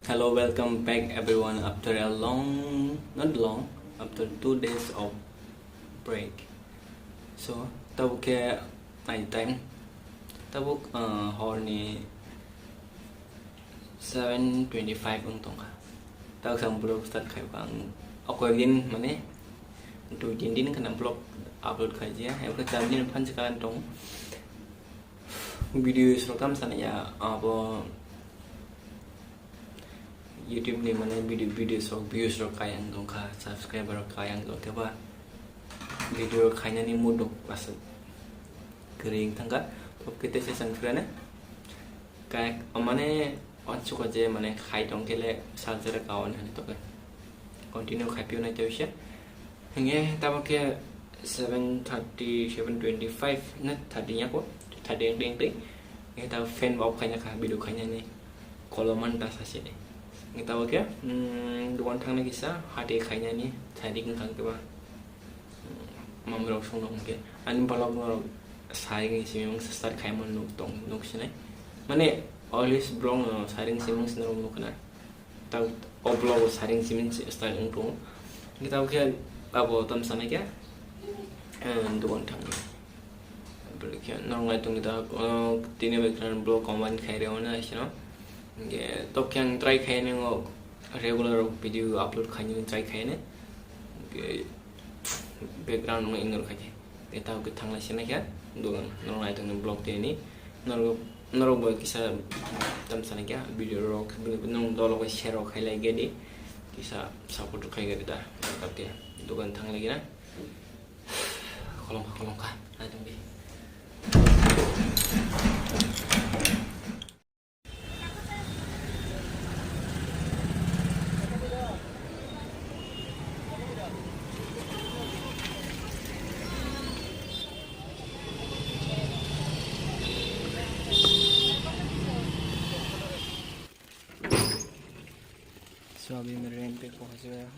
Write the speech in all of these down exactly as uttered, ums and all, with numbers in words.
Hello, welcome back everyone after a long, not long, after two days of break. So, tabuk khe nai time. Tabuk, uh, horni seven twenty-five wng tongkha. Tabuk ang vlog start khai ang okoi din mane dui tin din khana vlog upload khai jia. Hai khe char din phan chikha tong. Video is welcome sana ya abo YouTube ni mane video, videos rok, views rok kayang tongkha, subscriber rok kayang tongkha ba video rok khainani mood rok aswk kwrwi wng thangkha. Tobokhe teisa chwng phirane kaya mane uansukha je mane khai tongkhe le salsa rok kawan hinwi tongkha. Continue khai phiyonai tei se. Hingke tabok khe seven thirty, seven twenty-five na thirty yako, thirty yang teng teng. Hingke tabok fan bo off khaina kha, video khainani koloman ta sase. Hingke tabok khe, mm, dukan thangna kisa, hati khainani, sadi wng thang khe ba, mm, mamrok songno hingke. Ani vlog norok sai wng simi wng start khaimani nuk tong, nuk sinai. Mane, always vlog no sai wng simi wng sinai nuk na. Tang o vlog o saring simin style wng tongo. Hingke tamo khe abo tamo sana khe, eh, dogan thang. Aboni khe norok nai tongni ta, oh, tini bai khna vlog combine khai rw na sino. Hingke tok khe ang try khai nai o regular video upload khai nai try khai nai. Hingke background no ignore khai khe. Tei tabuk khe thanglai se naikha, dogan norok naitokni vlog tini norok, norok bai kisa tam sana khe video rok, nung dolo bai share rok khailai gedi, kisa support rok khai gedi da, tabuk khe dogan thanglai gina, kholom kha, kholom kha, naitokdi. So अभी मैं रेंट पे पहुंच गया हूँ।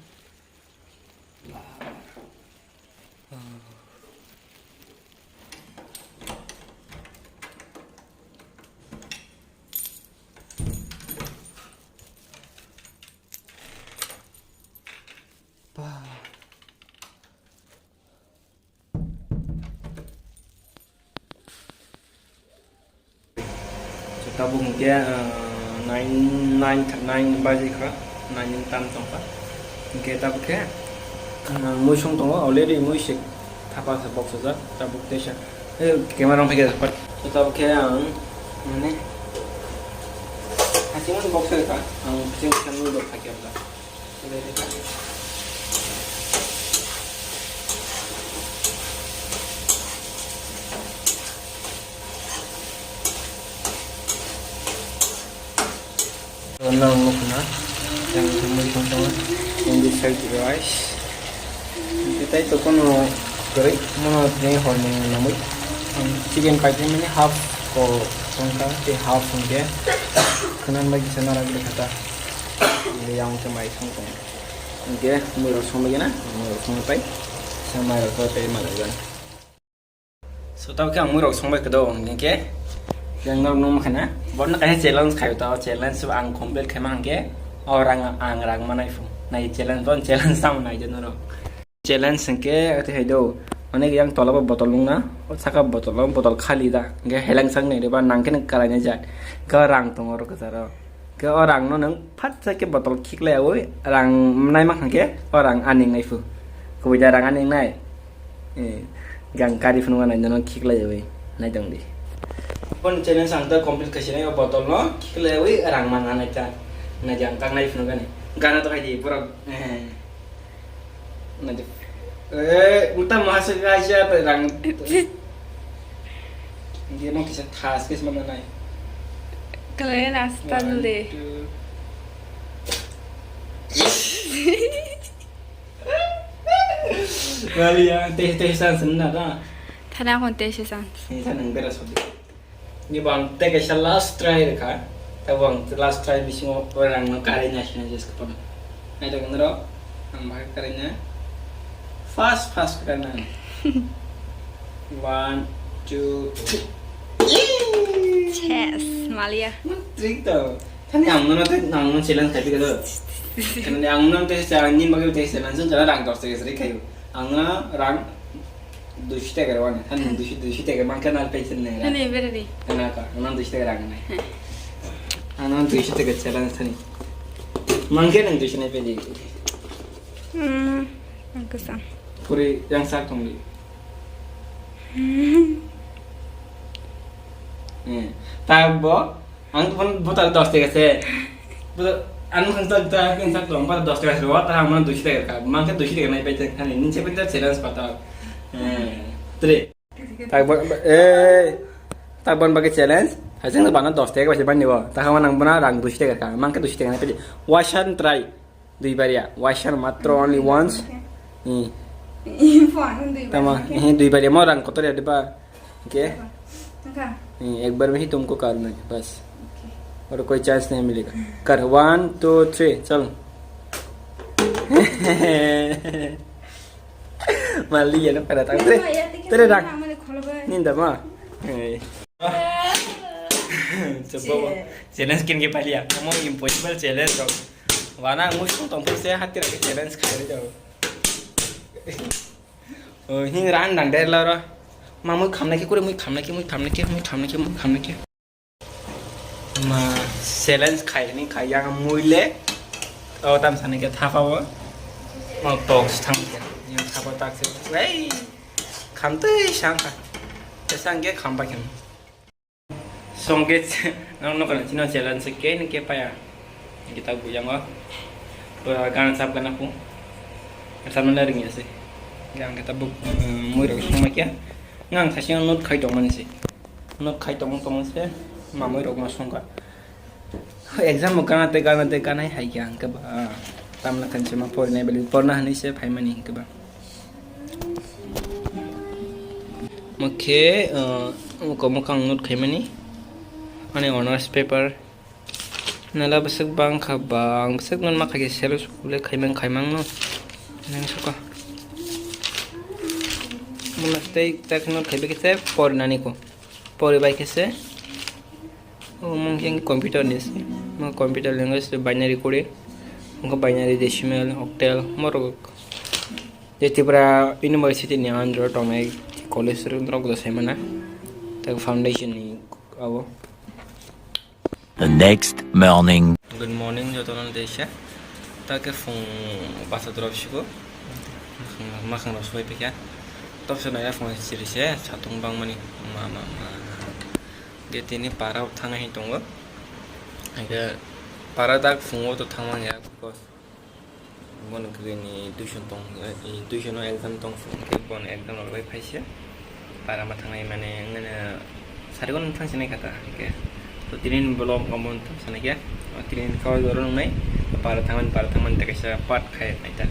So, tabuk hingke, ah, nine, nine, nine baji kha, nine ni tam tongkha. Hingke tabuk khe, ah, mui song tongo, already mui se thapa se box sojak, tabuk teisa, eh, camera rok phaikhe. So, tabuk khe ang, mane, hasing mani box kha, ang khe mui rok phaikhe. Nang nukna, yang mui tong tong, yang di side rice. Kita itu kono korek, mono ni horni namui. Chicken paite mani half ko tongka, te half hingke. Kenan lagi sana lagi kata. Ini yang cemai tong tong. Hingke mui rok songbai gana, mui rok songbai pai, sa mai rok pai pai malai gana. So, tamo khe ang mui rok songbai khe do, hingke yang norok nung makhana, borno kaisa challenge khayo ta, o challenge ang complete khaima hingke, o rang ang rang manai phu, nai challenge, bon challenge tamo nai de norok. Challenge hingke ati hai do, onek yang tola bo botol nungna, o saka botol, o botol khali da, hingke heleng sak nai de ba nang khe nang kalai nai jat, hingke o rang tongo oro kwcharo. Khe o rang no nwng phat sa khe botol khiklai yaui rang nai mankha khe o rang aning nai phu. Kubui da rang aning nai. Eh, gang kari phunuk nai nono khiklai yaui nai tong di. Phone challenge ang ta complete khai sinai o botol no khiklai yaui rang man nai ta. Nai jang kang nai phunuk ani. Gana to khai di borok. Eh. Nadi. Eh, uta mahasuk aja apa rang. Dia mau kisah tas kisah mana nai. Kalian asal deh. Kali yang teh teh san senna ta. Tana kon teh san. Ini kan yang beres waktu. Ni bo ang tei kaisa last try rwkha. Tei bo ang last try bisingo oro ang no karwi naisina just kapan. Naithogo norok, ang bahai karwi na. Fast, fast karwi na. One, two, three. Yes, malia. Trick to. Ani ang nono te, ang nono challenge khai pika do. Ani ang nono te sa, ni bagwi te challenge, sa rang dos taka sari khai. Ang nono rang duiso taka rwani. Ani duiso, duiso taka mangka na pay sen ne. Ani berari. Ana ka, ang nono duiso taka rang ne. Ang nono duiso taka challenge thani. Mangka nang duiso ne pay di. Hmm, ang kasa. Puri yang sak tong di. Hmm. Eh, tak bo. Ang tu pun buta dos taka se. Buta, anu kan tak tak kan tak tong buta dos taka se. Wah, tak mana duiso taka ka. Mangka duiso taka nai pay tak kan. Ini siapa tak challenge patal. Eh, tre. Tak bon, eh, tak bon bagi challenge. Hasil tu bana dos taka basi bani bo. Tak mana nang bana rang duiso taka ka. Mangka duiso taka nai pay. Wasan try. Dui baria, wasan matro only once. Hmm. Tama, eh, dui baria mo rang kotor ya diba. Okay. Ekbar mein hi tumko karna hai, bas. Aur koi chance nahi milega. Kar, one, two, three, chal. Mali ya na pada tak. Tere, tere rang. Ninda ma. Eh. Challenge kin ke palia. Amo impossible challenge rok. Wana ang muisung tongphuru se hati rok challenge khairwi jago. O, hin ran dang der laro. Ma mui khamna ki kure, mui khamna ki, mui khamna ki, mui khamna ki, mui khamna ki. Ma challenge khai ni khai yang mui le. O tam sani ke thapa bo. Ma tok thang ke. Yang thapa tak se. Wei. Kham tei sang kha. Te sang ke kham ba khen. Song ke nang no kana chino challenge ke ni ke paya. Kita bujang o. Pura gan sap kana pu. Sap na ring ase. Yang kita bu, mm, mui rok song ma kya. Ngang khasi not khai tong mani se. Not khai tong tong se. Ma mui rok ma song ka. Exam mo kana te kana te kana hai kya ang ke ba. Tamla kan se ma porna beli porna hani se phai mani ke ba. Mokhe, uh, mokhe mokhe ang note khaimani. Ani honors paper. Nala bwswk bang kha ba, ang bwswk note ma khaikhe selo sukule khaimang khaimang no. Nang suka. Muna tei tak note khaibe khe porinani ko. Poribai khe se. O mung khe computer ni se. Mo computer language se binary code. Mo binary decimal, octal, morok. Je Tripura University ni under tongnai college rok rok do saimana. Tak foundation ni abo. The next morning. Good morning, jotono deisa. Ta ke phung basa drop siko. Makhang rok soi pekya. Top se naya phung siri se, satung bang mani. Ma, ma, ma. Ge tini para thang hi tongo. Ge para tak phungo to thang mangya, because Bono kwrwini tuition tong, eh, tuition o exam tong phone khe bono exam rok bai phaisa. Para ma thangnai mane wngmano sari gon thang sinai kha ta hwnkhe. To tini ni vlog omo tong sanai khe. O tini ni kawai oro wngnai. Para thangmani, para thangmani ta kaisa part khai nai ta.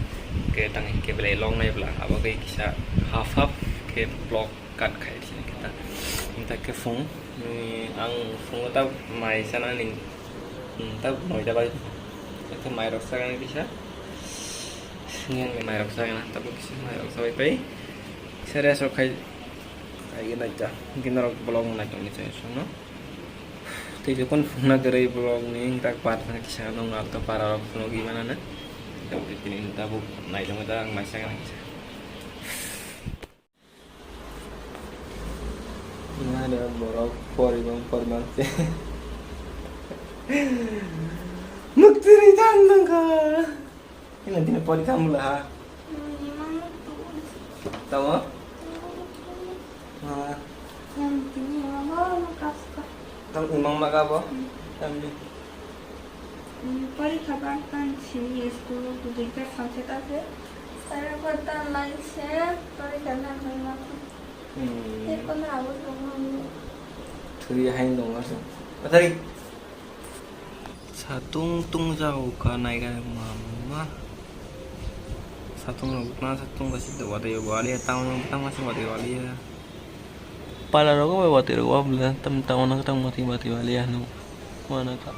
Hwnkhe tang hwnkhe belai long nai bwla abo khe kisa half half khe vlog cut khai sinai khe ta. Wngkha khe phung, mm, ang phungo ta mai sanani, mm, ta noita bai. Khe mai rok saknai kisa. Singni mai rok sakna, tabuk kisa mai rok sabai pai. Kisa rest rok khai, khai nai ta. Hwnkhe norok vlog nai tongni chai songno. Tei jokon phungna kwrwi vlog ni tak part kisa nong alto para rok phunugwi manana. Tabuk tini tabuk nai tongwi ta ang mai sakna kisa. Nada borok poribang poribang se. Muktiri tang tangka. Ina dina pori kamu lah. Tahu? Ah. Tang imang maka bo? Tambi. Porikha bangkha simi school duita sunset ase. Sara kota laise porikha na hoi ma. Hmm. Te kono abo tongo. Thuri hai tongo se. Pathari. Satung tung jao ka nai ga mama. Satung rok na satung ga sida wadi wali ya, tang tang ma sida wadi wali ya. Pala rok bai wadi rok wa bla tam tang na tang ma sida wadi wali ya no. Mana ka.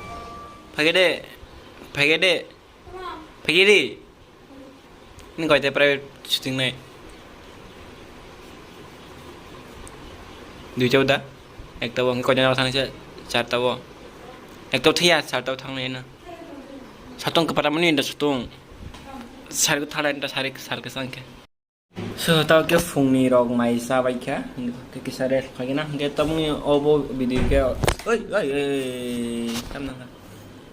Phage de, phage de, phage de. Ni koita private shooting nai? Duita da? Ekta bo, koita na thang se, charta bo. Ekto thaya, sartao thanglai na. Satong kepara mani da satong. Sari ko thala da sari, sari kesang ke. So, tao ke phungni rok mai cha bai kha. Ke kisa rest khai na. Ke tamni obo video ke. Oi, oi, oi. Tam na.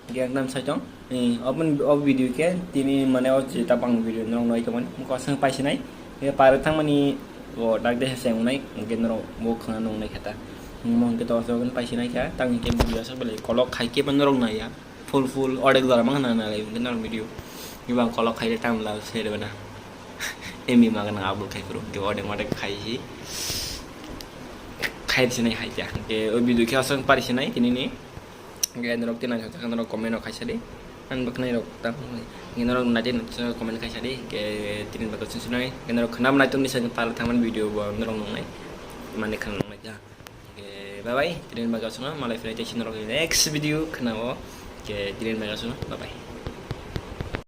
Ke ekdam sai tong. Eh, open, obo video ke tini mane o je tabang video norok noi tongmani. Mukha sang pai sinai. Ke pare thangmani o dak de se unai. Ke norok bo khana nung nai khata. Mo ke to so pai sinai kha. Tang ke video sa bele kolok khai ke ban norok nai ya. Full full odek dora mang na na lai ke norok video. Ibang kolok khai de tam la se de bana. Emi magana abul khai kuru. Ke odek odek khai si. Khai sinai hai ya. Ke o video ke asang pari sinai tini ni. Hingke norok tini naithok khe norok comment rok khaisa di. Ang bo khwnai rok ta hwnwi. Hingke norok naitwi naitwi comment khaisa di. Hingke tini bagwi chwng sinai. Hingke norok khwnam naitwi ni sani pal thangmani video bo norok nungnai. Mani khwnam nungnai ja. Hingke bye bye. Tini bagwi chwng malai philai tei si norok next video khwnao. Hingke tini bagwi chwng bye bye.